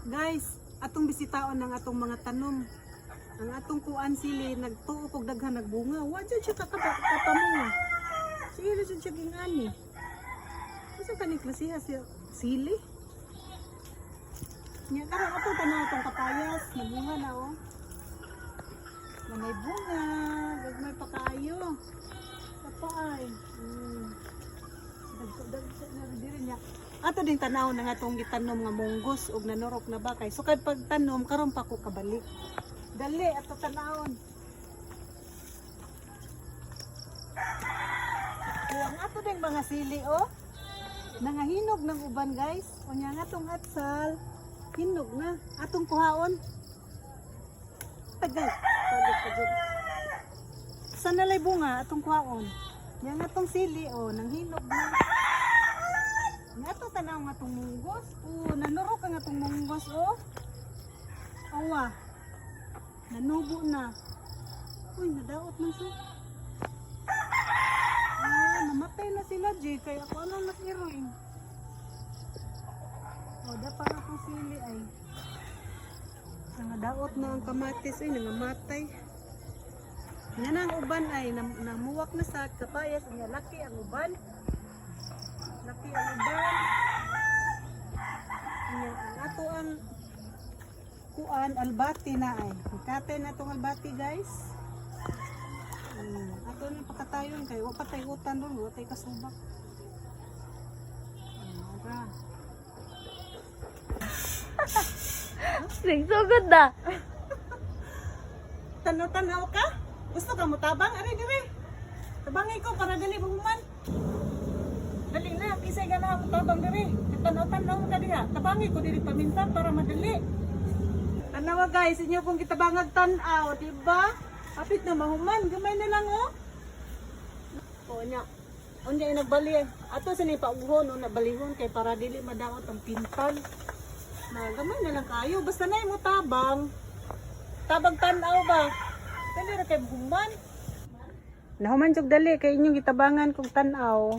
Guys, atong bisitaon ang atong mga tanom. Ang atong kuan sili nagtuo kog daghan nagbunga. Wa jud siya kakaba kapamunga. Sige ra jud siya gingani. Unsa kaning klasiha siya sili? Nya karon atong tanaw atong kapayas, nagbunga na oh. Na may bunga, gagmay pa kaayo. Kapaay. Diri niya. Ato ding tanaw na nga atong gitanom nga munggos ug nanurok na ba kay sukad pagtanom karon pa ko kabalik. Dali ato tanawon. O, ang ato ding mga sili oh. Nangahinog ng uban, guys. Unya nga atong atsal hinog na atong kuhaon. Tagal. Tagal pa jud. Sa nalay bunga atong kuhaon. Nya nga atong sili oh nanghinog na. Nga to tanaw nga atong munggos. Oh, nanurok ang atong munggos oh. Awa. Nanubo na. Uy, nadaot man siya. Ah, namatay na sila, Jay. Kaya ako anong nag-iroin. Oh, dapat atong sili ay. Nangadaot na ang kamatis ay, nangamatay. Nga na ang uban ay, namuwak na sa kapayas. Nga laki ang uban. Laki ang uban. Nga ang ato ang kuan albati na ay. Ikatay na itong albati, guys. Ato na pakatayon kay wa pa tay utan ron, wa tay kasubak. Ora. Nagsugod na. Tanaw-tanaw ka? Gusto ka mo tabang? Ari dire. Tabangay ko para dali mahuman. Dali na, kisay gana ako tabang dire. Tanaw-tanaw ka diha. Tabangay ko diri paminsan para madali. Tanawa guys, inyo kong gitabangag tan-aw, di ba? Apit na mahuman, gamay na lang oh. O nya. Unya ay nagbali. Ato sa ni pauhon o nabalihon kay para dili madaot ang pintal. Na gamay na lang kayo basta na mo tabang. Tabang tan-aw ba? Dali ra kay human. Nahuman jud dali kay inyong gitabangan kog tan-aw.